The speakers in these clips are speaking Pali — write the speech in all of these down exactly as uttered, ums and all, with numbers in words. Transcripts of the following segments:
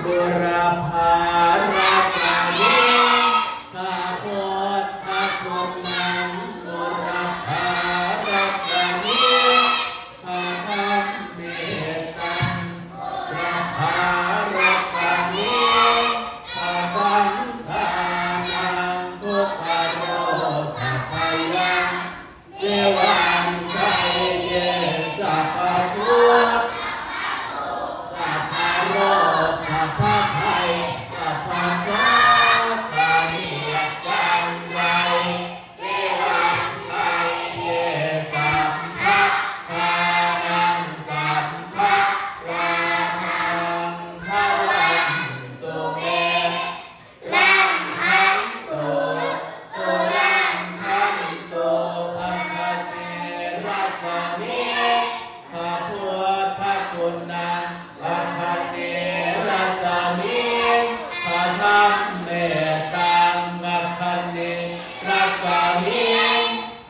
Būrapārassamiṃ, พระพุทธคุณนั้น Būrapārassamiṃ, พระธรรมเมตัง Būrapārassamiṃ, พระสังฆานัง Dukkharogabhayaṃ vivañjaye, สัพพะทุกข์ สัพพะโรค สัพพะภัย สัพพะเคราะห์ เสนียดจัญไร vivañjaye, sabbadhanaṃ sabbalābhaṃ bhavantu me. Rakkhantu surakkhantu, พระคเนศรัศมี พระพุทธคุณนั้น พระคเนศรัศมี พระธรรมเมตัง พระคเนศรัศมี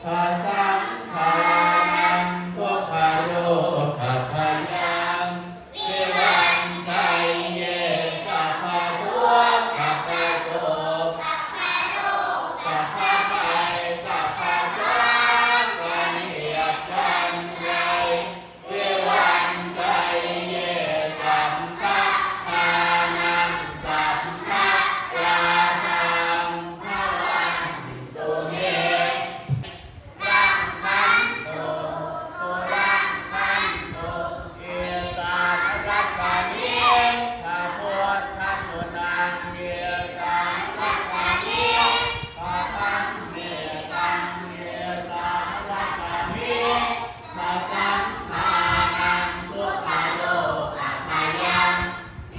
พระสังฆานัง Dukkharogabhayaṃ vivañjaye, สัพพะทุกข์ สัพพะโศก สัพพะภัย สัพพะเคราะห์ เสนียดจัญไร vivañjaye, sabbadhanaṃ sabbalābhaṃ bhavantu me. Rakkhantu surakkhantu, พระคเนศรัศมี พระพุทธคุณนั้น พระคเนศรัศมี พระธรรมเมตัง พระคเนศรัศมี พระสังฆานัง Dukkharogabhayaṃ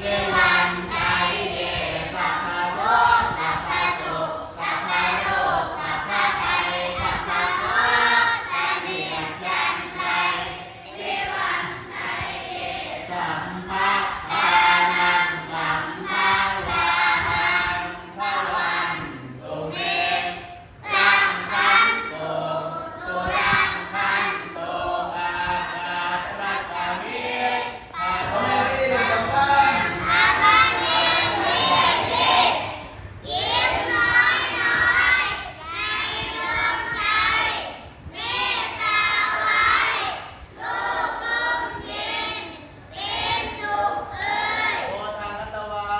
vivañjaye, สัพพะทุกข์ สัพพะโศก สัพพะโรค สัพพะภัย สัพพะเคราะห์ เสนียดจัญไร vivañjaye, sabbadhanaṃ sabbalābhaṃ bhavantu me. Rakkhantu surakkhantu, พระคเนศรัศมี พระพุทธคุณนั้น ยิ้มน้อยๆ ในดวงใจ เมตตาไว้ โลกร่มเย็น เป็นสุขเอ่ย Odha katvā.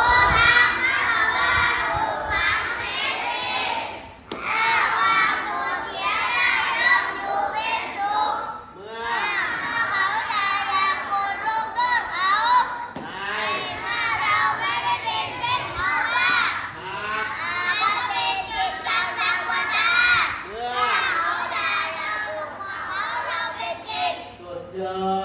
Odha katvā, โอหังเสหิ เจ้าความโกรธเสียได้ย่อมอยู่เป็นสุข เมื่อ เมื่อเขาตาย อย่าโกรธลงโทษเขา ให้ เมื่อเราไม่ได้เป็นเช่นเขาว่า หาก หากเราเป็นจิตอย่างเทวดา เมื่อ เมื่อเขาตาย อย่าเอาหัวเขาเราเป็นจิต สุดยอด